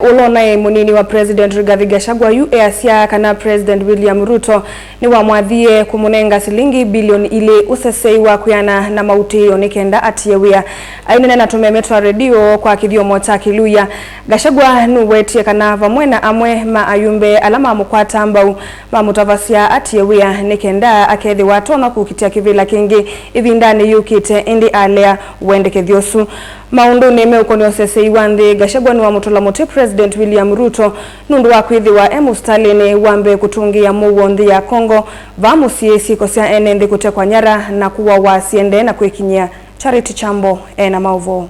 Ulona munini wa President Rigathi Gachagua yu easya kana President William Ruto ni wamwathie kumunenga silingi bilioni ili usesei wa kwiana na mautio nikenda atie wia. Ainene na tumemetwa redio kwa kithiomo cha Kiluya. Gachagua nuwetie kana vamwe na amwe ma ayumbe alama mukwata mbau mamutavasya atie wia nikenda akethiwa atona kukitia kivila kingi ivindani yukite indi alea wendekethiosu. Maundu nime ukonio usesei wa nthi. Gachagua ni wamutula muti President William Ruto nundu wa kwithiwa e mustalini wambe kutungia muuo nthi ya Congo vamusie siko sya ene nthi kutekwa nyara na kuwa wasiende na kwikinyia. Charity Chambo ena mauvo.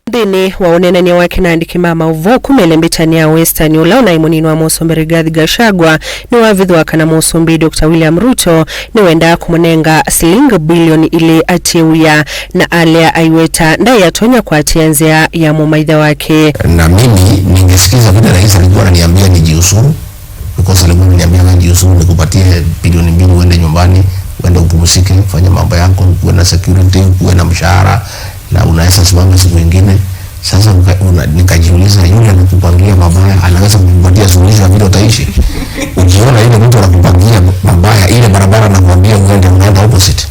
Nthini wa unenania wake na andiki ma mauvo kumele mbitani ya Western ula na imunini wa musumbi Rigathi Gachagua ni wavithwa kana musumbi Dr. William Ruto ni wenda kumunenga silingi bilioni ili atiuya na alea aiweta ndai atonya kwa atianzia ya mumaitha wake. Na mimi ningesikiza vile rais alikuwa ananiambia nijiuzuru, because alikuwa ananiambia wewe jiuzuru nikupatie bilioni 2 uende nyumbani, uende upumzike, fanya mambo yako, uwe na security, uwe na mshahara na unaweza simama siku nyingine. Sasa nikajiuliza, yule anakupangia mabaya anaweza kukupatia suluhisho vile utaishi? Ukiona yule mtu anakupangia mabaya, ile barabara anakuambia uende, unaenda opposite.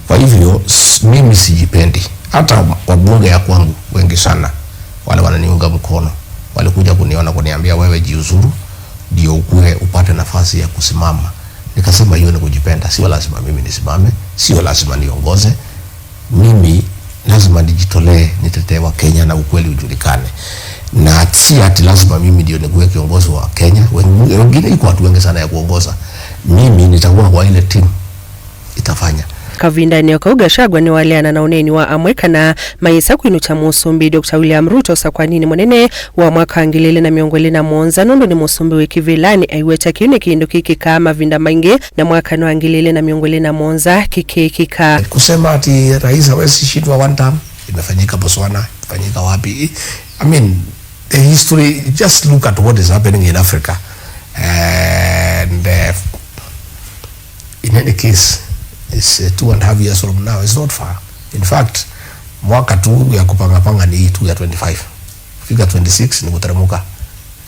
Kwa hivyo mimi sijipendi. Hata wabunge ya kwangu wengi sana wale wananiunga mkono walikuja kuniona kuniambia, wewe jiuzuru ndio ukue upate nafasi ya kusimama. Nikasema hiyo ni kujipenda, sio lazima mimi nisimame, sio lazima niongoze. Mimi lazima nijitolee, nitetee wa Kenya na ukweli ujulikane. Na si ati lazima mimi ndio nikuwe kiongozi wa Kenya. Wengine iko watu wengi sana ya kuongoza. Mimi nitakuwa kwa ile timu itafanya. Kavindani kau Gachagua ni waleana na uneni wa amwe kana maisa kwinucha musumbi Dr. William Ruto sakwanini munene wa mwaka 2027 nundu ni musumbi wikivilani aiweta kiune kindu kikika mavinda maingi na mwaka wa 2027 kikikika. Kusema ati rais hawezi shindwa one term, imefanyika Botswana, imefanyika wapi? I mean, the history, just look at what is happening in Africa. And in any case, it's 2.5 years from now. It's not far. In fact, mwaka tu ya kupanga panga ni hii tu ya 25. Fika 26 ni kuteremka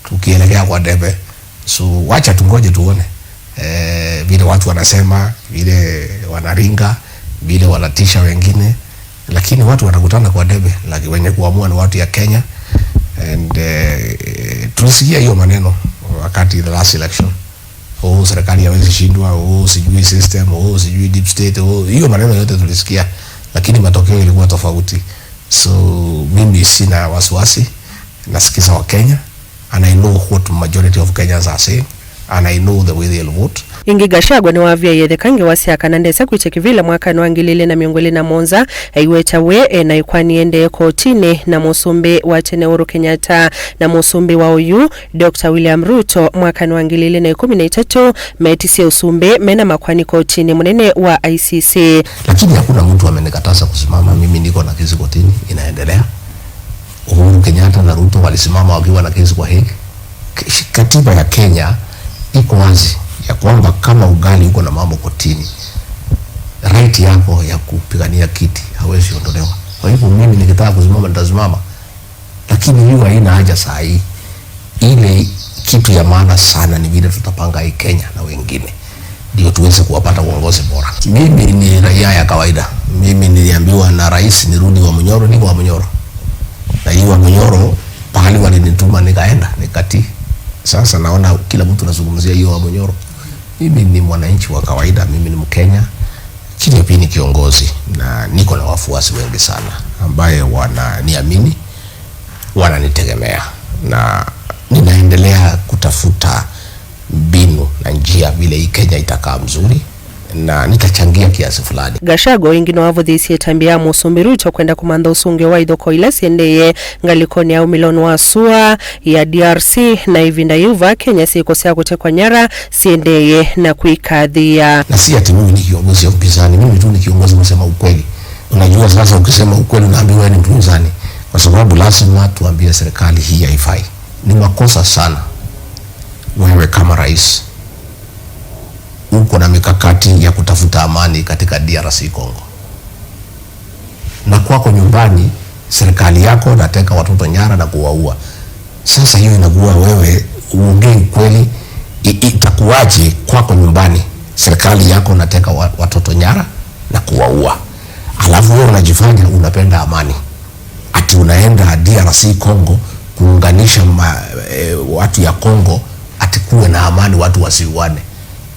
tukielekea kwa debe. So wacha tungoje tuone vile watu wanasema, vile wanaringa, vile wanatisha wengine, lakini watu watakutana kwa debe, lakini wenye kuamua ni watu ya Kenya. And tulisikia hiyo maneno wakati the last election. Oh, serikali hawezi shindwa, oh, sijui system, oh, sijui deep state, oh, hiyo maneno yote tulisikia, lakini matokeo ilikuwa tofauti. So mimi sina wasiwasi, nasikiza wa Kenya and I know what majority of Kenyans are saying and I know the way they'll vote. Ingi Gachagua ni wavya yetheka wasiaka ndesa kwicha kivila mwaka wa 2027 aiweta we na ikwani ende kotini na musumbi wa tene Uhuru Kenyatta na musumbi wa uyu Dr. William Ruto mwaka wa 2013 metisia usumbi mena makwani kotini munene wa ICC. Lakini hakuna mtu amenikataza kusimama. Mimi niko na kesi kotini inaendelea. Uhuru Kenyatta na Ruto walisimama wakiwa na kesi kwa Hague. Katiba ya Kenya iko wazi ya kwamba kama ugali uko na mambo kotini, right yako ya kupigania kiti hawezi ondolewa. Kwa hivyo mimi nikitaka kusimama nitasimama, lakini hiyo haina haja saa hii. Ile kitu ya maana sana ni vile tutapanga hii Kenya na wengine ndio tuweze kuwapata uongozi bora. Mimi ni raia ya kawaida. Mimi niliambiwa na rais nirudi wa Munyoro, niko wa Munyoro. Na hii wa Munyoro pahali walinituma nikaenda nikatii. Sasa naona kila mtu anazungumzia hiyo wa Munyoro. Mimi ni mwananchi wa kawaida, mimi ni Mkenya. Kile pia ni kiongozi na niko na wafuasi wengi sana ambaye wananiamini, wananitegemea na ninaendelea kutafuta mbinu na njia vile hii Kenya itakaa mzuri na nitachangia kiasi fulani. Gachagua ingi no avuthiisie tambia musumbi Ruto kwenda kumantha usungi wa ithoko ila siendeye ngalikoni ya umiloni wa sua ya DRC na ivinda yuva Kenya sikosea kutekwa nyara siendeye na kuikathia. Na si ati mimi ni kiongozi wa upinzani, mimi tu ni kiongozi msema ukweli. Unajua sasa ukisema ukweli unaambiwa ni mpinzani, kwa sababu lazima tuambie serikali hii haifai. Ni makosa sana wewe kama rais uko na mikakati ya kutafuta amani katika DRC Congo, na kwako nyumbani serikali yako nateka watoto nyara na kuwaua. Sasa hiyo inakuwa wewe uongee ukweli, itakuwaje kwako nyumbani? Serikali yako unateka watoto nyara na kuwaua, alafu wewe unajifanya unapenda amani, ati unaenda DRC Congo kuunganisha watu ya Congo ati kuwe na amani, watu wasiuane.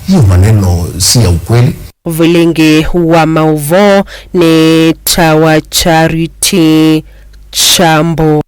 Hiyo maneno si ya ukweli. Vilingi wa mauvo ni tawa Charity Chambo.